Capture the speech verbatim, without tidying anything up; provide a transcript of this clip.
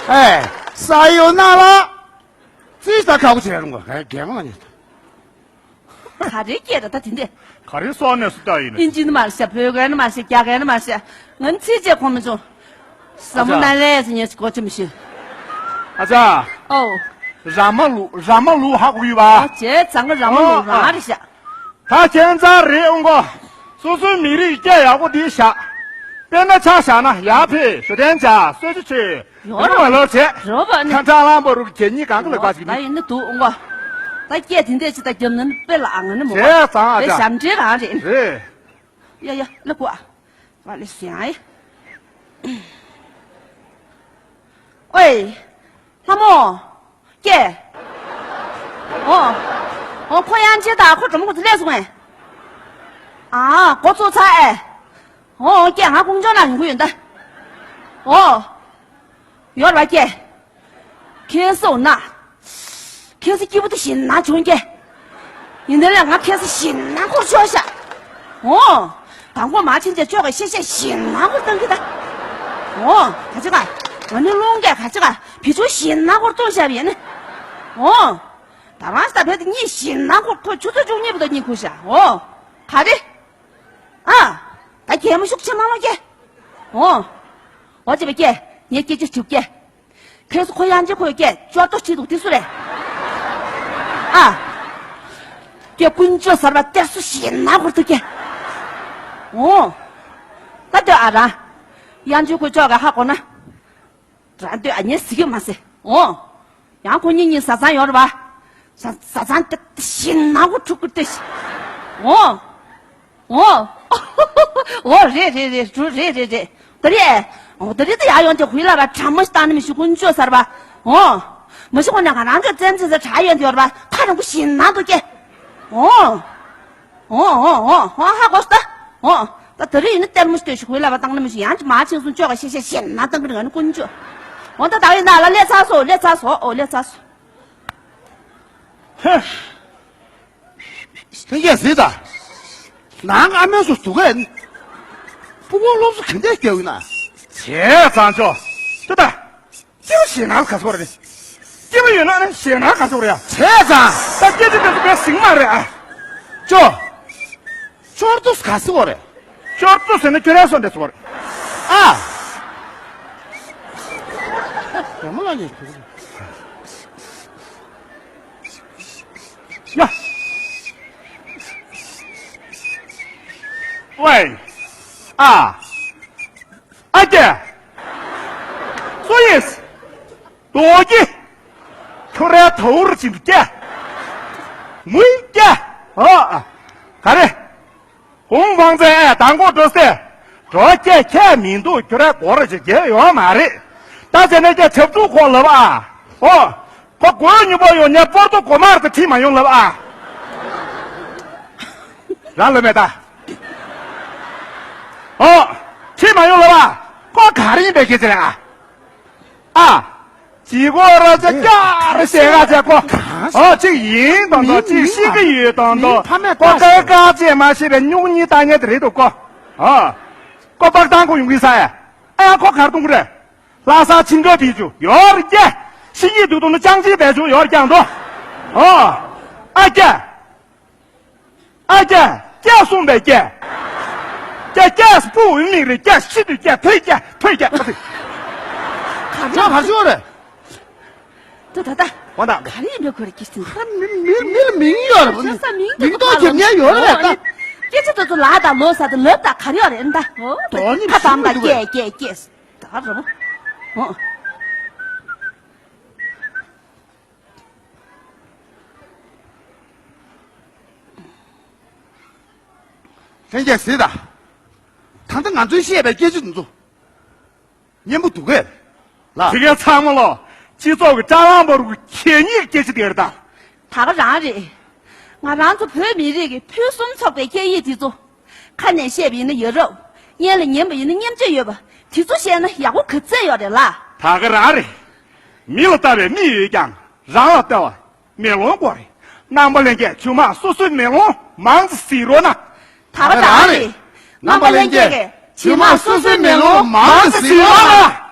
ཨེ། ས་ཡོད་ན་ལ། ཙི་ད་ཁག་པོ་བྱེད་རུང་གོ། ཨེ། རྒན་མ་ཉེ། ག་རེ་སྐད་ད་ད་དེ་འདྲས། ག་རེ་སོགས་ནས་སུ་ལྟ་ཡིན་ནི། ཨིན་ཇི་ནི་མ་རེད་ཤག་བོད་སྐད་ནི་མ་རེད་ཤག་རྒྱ་སྐད་ནི་མ་རེད་ཤག་ང་ཚིག་བཅད་གོ་མི་བྱུང་། ཟ་མོ་ན་ལས་ཟེར་ཉེས་ཀོ་ཅི་མི་ཤེས། ཨ་ཅག་ཨོ། ར་མ་ལུག་ར་མ་ལུག་ཧ་གོ་ཡོད་པ། ཨོ་བྱས་ཙང་གི་ར་མ་ལུག་ཨོ་རང་རེད་ཤག་ད་ཁྱེད་ཚང་རེད་འོང་གོ། སོ་སོའི་མི་རིགས་སྐད་ཡག་པོ་འདི་བཞག་དཔེར་ན་ཆ་བཞག་ན་ཡར་ཕེབས་ཞོ་ཏན་ཇ་སོད་ཅི་ཆོས་ཡོད་རེད་མ་ལོ་བྱས། རོ་བ་ནི། ཁ་ཁྲ་ལམ་པོ་རུ་གྱེ་གཉིས་གང་གི་ལེགས་པ་ཞིག་ད་ནི། ཡིན་ནི་འདུག་འོང་གོ། ད་སྐད་དེ་འདྲས་ཅི་ད་རྒྱབ་ན་ནི་དཔེ་ལ་ཨ་ང་ནི་མོ་བྱས་ཙང་ཨ་དཔེ་ཅག་ཞབས་འདྲེན་རང་རེད། རེད། ཡ་ཡ་ལ་གོ་ཨ། བ་ལེ་སི་ཨའི། ཨོའི། ལྷ་མོ། ཀྱེ། ཨོ། ཨོ་ཁོ་ཡང་ཅི་ད་ཁོ་གྲོ་མོ་ཁོ་ཚོ་ལས་སོང་ངས། ཨ་འགོ་ཚུགས་ཚར་ཨེ། ཨོ་ཀྱེ་ང་ཀུང་ཅོ་ན་ཡོང་གི་ཡོད་ད། ཨོ། ཡོད་ར་ཀྱེ། ཁྱེད་སོང་ན། ཁྱེད་སི་སྐྱིད་པོ་དུ་ཞིན་ན་བྱུང་ཀྱེ། ཡིན་ནའི་ལས་ང་ཁྱེད་སི་ཞིན་ན་འཁོར་ཆོག་ཤག་ཨོ། དང་པོ་མ་ཕྱིན་ཆད་ཅོག་གི་ཤེས་ཤེས་ཞིན་ན་འཁོར་བཏང་གི་ད། ཨོ། ག་ཅི་ག་ང་ནི་རླུང་གས་ག་ཅི་ག་བི་ཆུ་ཞིན་ན་འཁོར་གཏོང་བཞག་པ་ཡིན་ནི། ཨོ། ད་རང་ས་བེ་དེ་གཉིས་ཞིན་ན་འཁོར་ཁོ་ཆུ་ཚོད་བཅུ་གཉིས་པོ་དང་གཉིས་ཁུ་ཤག་ཨོ། ག་རེ། ཨ། ད་གད་མོ་ཤུགས་ཆེ་མ་མ་སྐྱེ། ཨོ། ཨོ་ཅེ་བ་སྐྱེ། ངས་སྐྱེ་ཅི་ཞུ་སྐྱེ། ཁྱེད་སུ་ཁོ་ཡང་ཅི་ཁོ་སྐྱེ་ཅོ་ཏོ་ཅི་འདུག་དེ་སུ་རེད། ཨ། སྐྱེ་ཀུན་སྤྱོད་གསར་པ་གཏེར་སུ་ཞིག་ན་བུར་དུ་སྐྱེ། ཨོ། ད་ལྟོས་ཨ་ར། ཡང་ཅི་ཁོ་ཅོག་ག་ཧ་གོ་ན། རང་ལྟོས་ཨ་ཉེ་ཟི་གི་མ་ཟེ། ཨོ། ཡང་ཁོ་གཉིས་གཉིས་བཟའ་ཚང་ཡོད་རེད་པ། བཟའ་བཟའ་ཚང་དེ་ཤིན་ན་བུ་ཕྲུ་གུ་དེ་ཤི། ཨོ། ཨོ། ཨོ་རེད་རེད་རེད་རུ་རེད་རེད་རེད། ད་རེད། ཨོ་ད་རེད་ད་ཡ་ཡོང་དེ་ཧུའི་ལ་བ་གྲ་མོ་ཞིག་བཏང་ནི་མི་ཤི་ཀུན་སྤྱོད་གསར་པ། ཨོ། མི་ཤི་ཁོ་ན་ག་རང་གི་བཙན་འཛིན་ས་གྲ་ཡོང་དེ་ཡོད་རེད་པ་ཐ་རང་བུ་ཤིན་ན་དུ་སྐྱེ། ཨོ། ཨོ་ཨོ་ཨོ་ཨོ་ཧ་གོ་སྟ། ཨོ། ད་ད་རེས་ཡིན་ན་ལྟད་མོ་ཞིག་ལྟོས་ཤིག་ཧུའི་ལ་བ་བཏང་ན་མི་ཤིག་ཡང་ཅི་མ་ཆིང་སོང་ཅོག་ག་ཤེ་ཤེ་ཤེ་ན་བཏང་གི་རེད་ང་ནི་ཀུན་ཅོ། ཨོ་ད་ད་ཡིན་ན་ལ་ལས་ཚ་སོ་ལས་ཚ་སོ་ཨོ་ལས་ཚ་སོ། ཧེ། ལྷན་རྒྱས་གཟིགས་དང་། ནང་ཨ་མའི་སོ་སྡུག་ག་ཡིན། སྤུ་གུ་སློབ་གསོ་ག་འདྲས་རྒྱག་ཡིན་ན། བྱས་ཙང་ཅོ། ཏུ་ད། སྐྱེ་བོ་ཞེད་སྣང་ག་ཚོད་རེད། སྐྱེ་བོ་ཡོད་ན་ནི་ཞེད་སྣང་ག་ཚོད་རེད་ཡ། བྱས་ཙང་། ད་སྐྱེ་ཅི་དེ་ཚོ་བས་ཟིང་མ་རེད་ཨ། ཅོ། ཅོར་ཏུ་ག་ཚོད་རེད། ཅོར་ཏུ་ཟེར་ན་ཁྱོད་རའི་སོ་འདྲ་ཚོད་རེད། ཨ། རྒན་མོ་ལ་ཉེ་ཁུ། ཡ། ཝེ། ཨ། ཨ་ཀྱེ། སུ་ཡིན། རྡོ་རྗེ། ཁྱོད་རའི་དོར་ཅིག་སྐྱེ། མུན་སྐྱེ། ཨ། ག་རེ། ཧོང་བང་ཙེ་ཨེ་དང་གོ་འགྲོ་སེ། འགྲོ་སྐྱེ་ཁྱད་མི་འདུག་ཁྱོད་རའི་སྒོ་ར་ཅིག་རྒྱལ་ཡོང་མ་རེད། ད་ཟེར་ན་སྐྱེ་ཆབ་ཏུ་ཁོ་ལབ་ཨ། ཨོ། ཁོ་དགོས་ཉིན་པོ་ཡོང་ཉ་པོར་ཏོ་གོ་མར་དུ་ཁྲིད་མ་ཡོང་ལབ་ཨ། རང་ལོ་མེད་ད། ཨོ། ཁྲིད་མ་ཡོང་ལབ་ཨ། ཁོ་ག་རེ་ཡིན་པའི་སྐད་ཆ་རེད་ཨ། ཨ། ཅི་གོ་ར་ཅ་ཀ་ར་ཞེ་ག་ཅ་ཀོ། ཨོ་ཅིག་ཡིན་དང་དོ་ཅིག་ཤི་གི་ཡོད་དང་དོ། ཀོ་ཀ་ཀ་ཅེ་མ་ཤེས་པའི་སྨྱུག་གཉིས་ལྟ་ཉེ་དེ་རེད་འདུག་ཀོ། ཨ། ཀོ་པག་ཏང་ཀོ་ཡོང་གི་ས་ཡ། ཨ་ཡ་ཁོ་གར་གཏོང་གི་རེད། ལྷ་ས་ཆིན་ཀ་བི་ཆུ་ཡོར་རྒྱ། ཤི་གི་འདུག་དོ་ནི་ཅང་ཅི་བེ་ཆུ་ཡོར་རྒྱང་དོ། ཨོ། ཨ་རྒྱ། ཨ་རྒྱ། རྒྱ་གསུངས་པའི་རྒྱ། རྒྱ་རྒྱ་སྤུ་འོས་མིག་རེ་རྒྱ་ཤི་དུས་རྒྱ་ཐོས་རྒྱ་ཐོས་རྒྱ་ཨ་ཙི། ག་ཅག་ག་ཅག་རེད། ད་ད་ད། འོ་ད། ག་རེ་ཡིན་པའི་ཁོ་རེ་སྐྱེ་སྲིད། ཧ་མི་མི་མི་ལ་མིང་ཡོད་རེད་པ། ཤ་ས་མིང་མིང་ཐོག་ཁྱེར་ཉན་ཡོད་རེད་པ་ད། སྐད་ཆ་དེ་ཚོ་ལ་དང་ལོ་ས་དང་ལབ་དང་ག་རེ་ཡོད་རེད་ད། འོ་ད་ཁ་དམ་དང་སྐད་སྐད་སྐད། ད་རོ། འོ། ལྷན་རྒྱས་གཟིགས་དང་། ད་ལྟ་ང་ཚོས་བཤད་པའི་སྐད་ཆ་འདི་ཚོ། སྙན་པོ་འདུག་གས། ལ། དེ་གས་ཚང་མ་ལོ། སྤྱི་ཚོགས་ཀྱི་བཀྲ་ལམ་བར་གྱི་གད་སྙིགས་སྐད་ཆ་དེ་རེད་ད། ད་ག་རང་རེད། ང་རང་ཚོ་བོད་མི་རིགས་ཀྱི་ཕུན་སུམ་ཚོགས་པའི་སྐད་ཡིག་འདི་ཚོ། ཁ་ནས་བཤད་པ་ཡིན་ན་ཡ་རབས། སྙན་ལ་ཉན་པ་ཡིན་ན་སྙན་བརྗོད་ཡོད་པ། དེ་ཚོ་བཤད་ན་ཡག་པོ་ག་ཚད་ཡོད་རེད་ལ། ད་ག་རང་རེད། མི་ལ་ལྟ་བའི་མིག་ཡོད་ཀྱང་རང་ལ་ལྟ་བ་མེ་ལོང་དགོས་རེད། རྣམ་པ་ལྷན་རྒྱས་ཇོ་མོ་སོ་སོའི་མེ་ལོང་མང་ཙམ་གཟིགས་རོགས་གནང་། ད་ག་རང་རེད། རྣམ་པ་ལྷན་རྒྱས་ཇོ་མོ་སོ་སོའི་མེ་ལོང་མང་ཙམ་གཟིགས་རོགས་གནང་།